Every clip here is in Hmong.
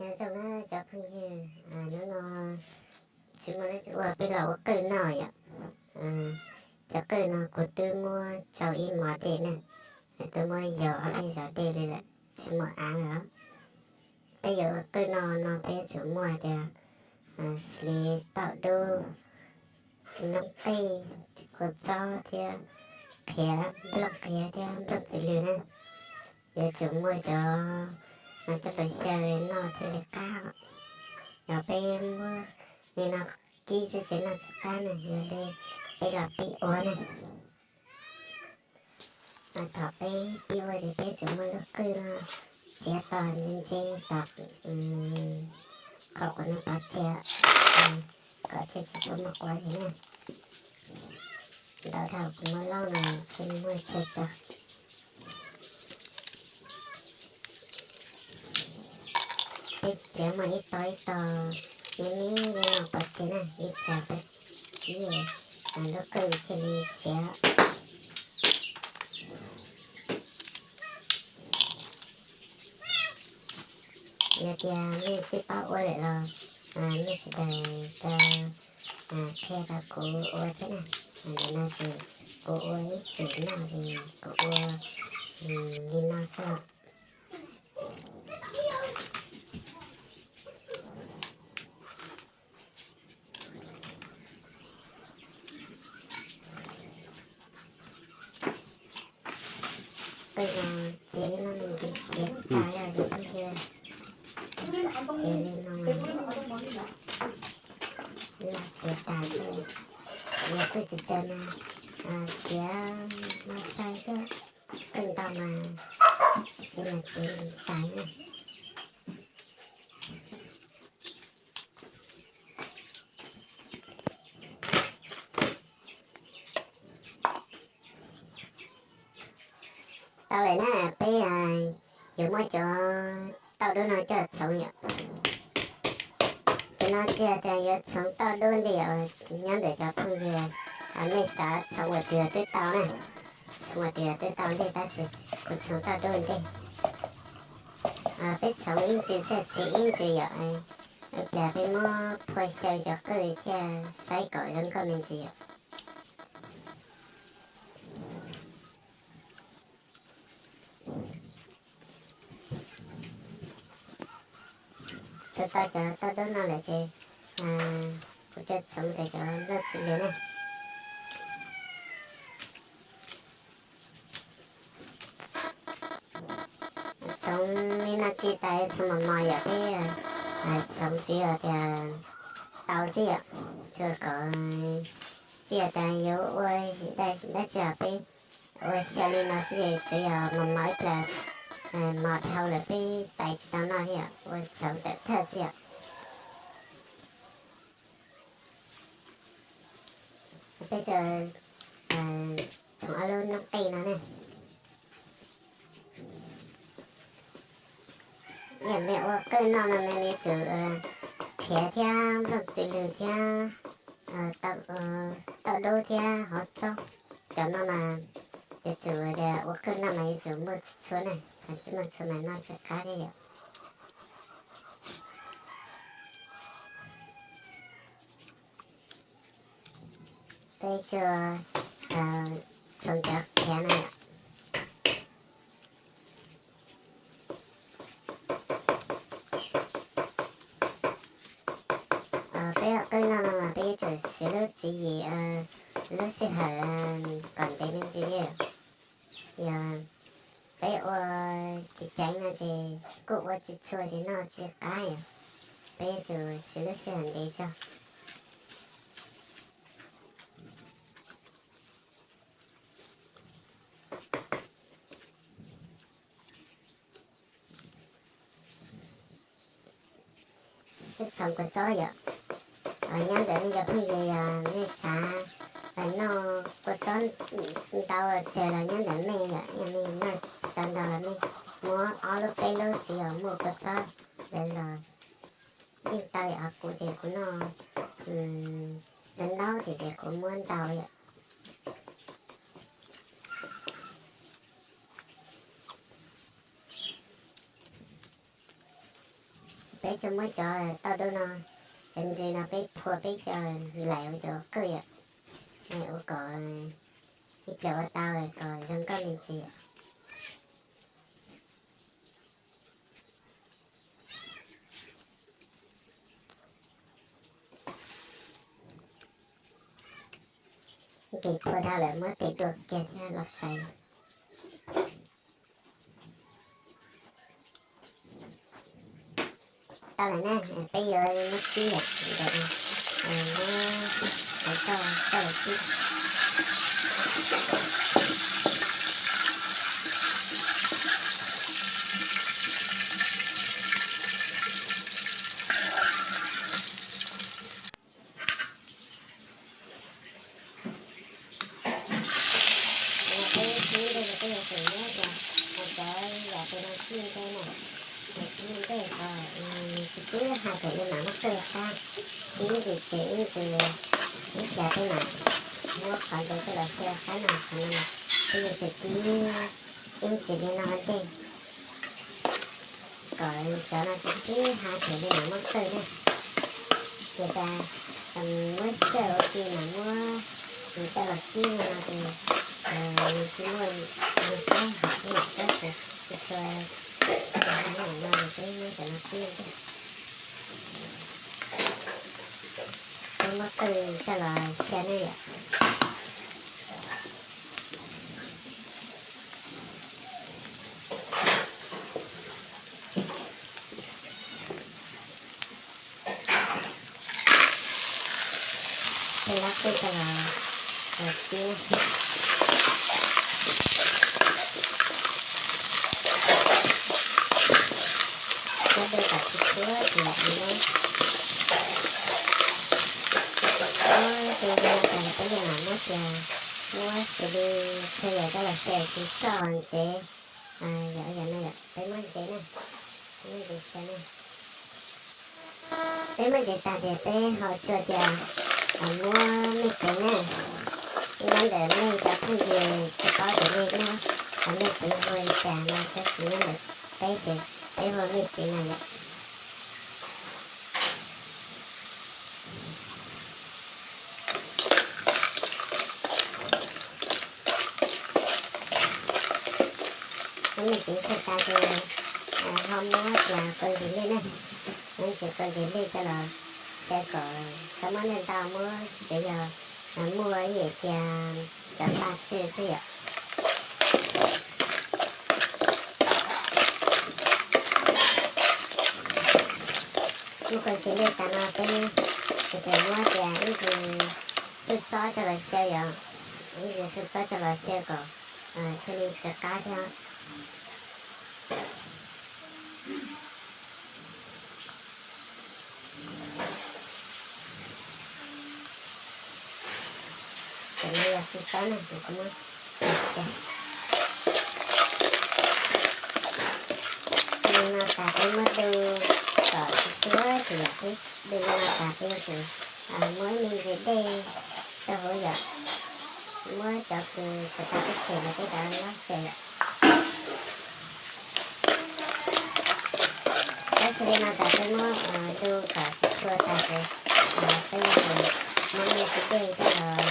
Nyob zoo na cov phooj ywg, hnub no tsis muaj dab tsi ua, peb los ua qwj noj yom. Cov qwj no kuv twb muab tsau ib mov dej na, twb muab yos ob peb zos dej li lawm, tsis muaj av lawm. Peb yuav ua qwj noj no peb yuav tsum muaj tias xws li tauj dub, noob qij, kua txob thiab qhiav, nplooj qhiav thiab nplooj txiv lws na. Yuav tsum muaj cov no coj los xyaw noj thiaj li qab. Yog peb muab li no kib xwb ces noj tsis qab na, yog li peb los pib ua na. Thaum peb pib ua ces peb yuav tsum muab lub qwj no txiav tos ntse ntse tom qhov quav no pov tseg kom thiaj tsis tshua muaj quav thiab na. Ntau dhau kuv muab laub no thiaj muaj chaw tso. Peb txiav muaj ib tog ib tog me me li no pov tseg na, ib pliag peb kib lub qwj thiaj li siav. Yog tias nej twb paub ua lawm los nej sawv daws rau qhia rau kuv ua thiab na. Ntawm no ces kuv ua ib txwm noj ces kuv ua li no xwb. Qwj no txiav li no nws txiav tas li os phooj ywg. Txiav li no mas lam txiav tas thiab. Yog qwj tsawg tsawg mas txiav no sai thiab, qwj ntau mas txiav mas txiav ntev tas na. Tau lawm na, peb yuav muab cov tauj dub no coj txhoov yom. Cov no tsis yog tias yuav txhoov tauj dub ntej yom, nyob ntawm cov phooj ywg nej xav txhoov uas twg twb tau na, txhoov uas twg twb tau ntej tab sis kuv txhoov tauj dub ntej. Peb txhoov ib ntsis xwb, txiav ib ntsis yom, ib pliag peb muab phua xyaw cov qwj thiaj saib kom zoo nkauj me ntsis yom. Txhoov tau cov tauj dub no lawm ces kuv coj txhoov ntawm cov nplooj txiv lws na. Txhoov li no tsis tas, txhoov mos mos yom, peb txhoov tsuas yog tias tau xwb yom, tsuas kom tsis yog tias yuav ua dab tsi os, peb ua xyaw li no xwb, tsuas yog mos mos ib pliag mos dhau lawm peb tais tsis tau noj thiab yom, ua txhoov tawm thawj xwb yom. Peb tsuas txhoov ob lub noob qij no ne. Yog mej ua qwj noj no mas yuav tsum qhiav thiab nplooj txiv lws thiab tauj dub thiab hov txob. Cov no mas yuav tsum tias ua qwj noj mas yuav tsum muaj txhua txhua ne, tsis muaj txhua mas noj tsis qab thiab yom. Peb tsuas txhoov cov qhiav no yom. Peb ua qwj noj no mas peb yuav tsum siv lub tswv yim, lub sij hawm kom ntev me ntsis thiab. Yog peb ua ceev ceev no ces kuj ua tsis txhua ces noj tsis qab yom. Peb yuav tsum siv lub sij hawm ntev zog. Wb txhoov kua txob yom. Nyob ntawm mej cov phooj ywg yog mej xav noj kua txob ntau los tsawg los nyob ntawm mej yom, yog mej noj tsis tau ntau los mej muab ob lub peb lub tsuas yog muaj kua txob ntawd los yeej tau yom. Kuv ces kuv noj ntau ntau tiam sis kuv muab ntau yom. Peb tsuas muab cov tauj dub no, cov ntses no peb phua peb coj lais ua cov qwj yom, ua kom ib pliag ua tau kom zoo nkauj me ntsis yom. Nqis phua dhau lawm muab tes dua kiag thiab los xaiv. Tau lawm na, peb yuav muab kib yom, ntawm no muab qhov rau coj los kib. Peb kib ntej ces peb yuav tsum muab cov, cov yam tes no kib ntej na, kib ntej kom tsis tsib hais pem li mam muab qwj qab, kib ib ntsis ces ib ntsis, ib pliag peb mam muab qhov ntawd coj los xyaw qab no, qhov no peb yuav tsum kib ib ntsis li no ua ntej kom cov no tsis tsib hais pem li mam muab qwj na. Ces tas muab xyaw ua ke mam muab coj los kib li no ces nws tsis muaj nws qaib hom thiab yom, tab sis tsis tshua, tsis hais li no ces peb muab cov no kib ntej. Peb muab qwj coj los xyaw ne yom. Peb muab qwj coj los kib, muab dej kom txhua txhua tis yom, muab, muab dej no tas peb yeej mam muab tias, muab xws li txhua yam coj los xyaw, xws li roj ntsev, yog yam no yom, peb muab ntsev na, peb muab ntsev xyaw na. Peb muab ntsev tas ces peb ho tsuas tias muab mej tsev na. Ib nyob ntawm mej cov phooj ywg tsis paub tias mej muab mej tsev hu li cas no, tab sis nyob ntawm peb ces peb hu mej tsev no yom. Muab mej tsev xyaw tas ces ho muab tias kua ntxim lwj na, muab ntsis kua ntxim lwj coj los xyaw kom txhob muab ntau ntau, muab tsuas yog muaj ib yam tias cov paj tsw xwb yom. Muab kua ntxim lwj tas no peb tseem muab tias ib ntsis hwj txob coj los xyaw yom, ib ntsis hwj txob coj los xyaw kom thiaj li tsis qab thiab. Cov no yog hwj txob na, kuv kuj muab xyaw. Xyaw li no tas peb muab du kom txhua txhua tis yom, peb du li no tas peb yuav tsum muab ib me ntsis dej rau hauv yom, muab cov kws puas tas peb tseg ntawd peb rov los xyaw yom. Tab sis li no tas peb muab du kom txhua txhua tas ces peb yuav tsum muab me ntsis dej coj los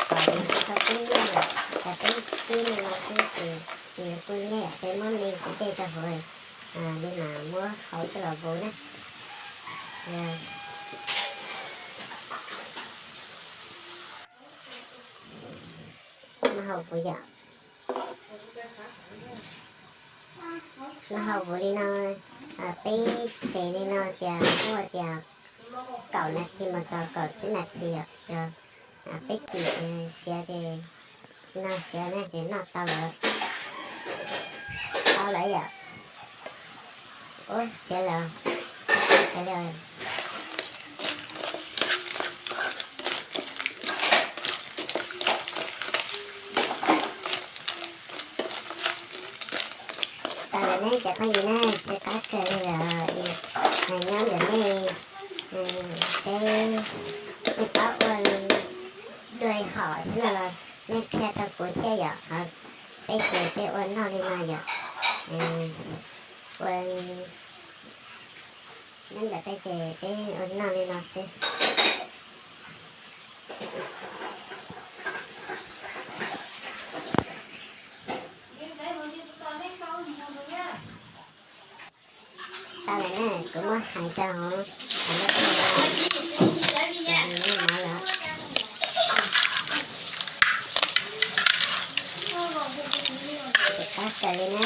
kom nws tsis txhob kub hnyiab yom, yog peb kib li no xwb ces nws yuav kub hnyiab yom, peb muab me ntsis dej rau hauv li mas muab hau coj los vuv na. Muab hau vuv yom. Muab hau vuv li no, peb tseg li no tias muaj tias kaum nas this mus txog kaum tsib nas this yom, yog peb tsis siav ces li no siav ne ces noj tau lawm, tau lawm yom. Ub, siav lawm, tsis tau li. Tas lawm ne cov phooj ywg na, tsis qab kawg li lawm. Nyob ntawm nej seb nej paub ua dua hom thiab no los nej qhia rau kuv thiab yom. Ho peb ces peb ua noj li no yom. Ua nyob ntawm peb ces peb ua noj li no xwb. Tau lawm na, kuv muab hais rau hauv, hauv lub thaj, nej mov los. Ntxim qab kawg li na.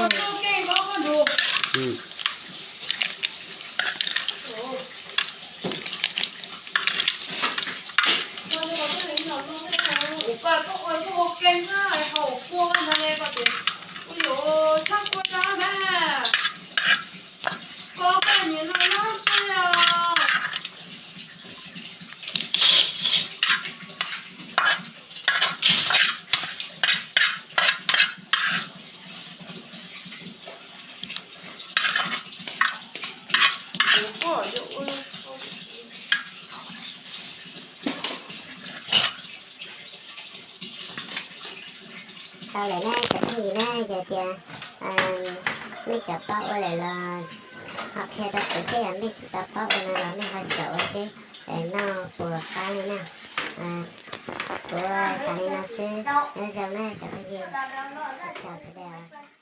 Tau lawm na cov phooj ywg na, yog tias mej cov paub ua lawm los ho qhia rau kuv thiab, yog mej tsis tau paub ua no los mej ho xyaum ua seb noj puas qab li na. Kuv tas li no xwb, nyob zoo na cov phooj ywg, ua tsaug sawv daws.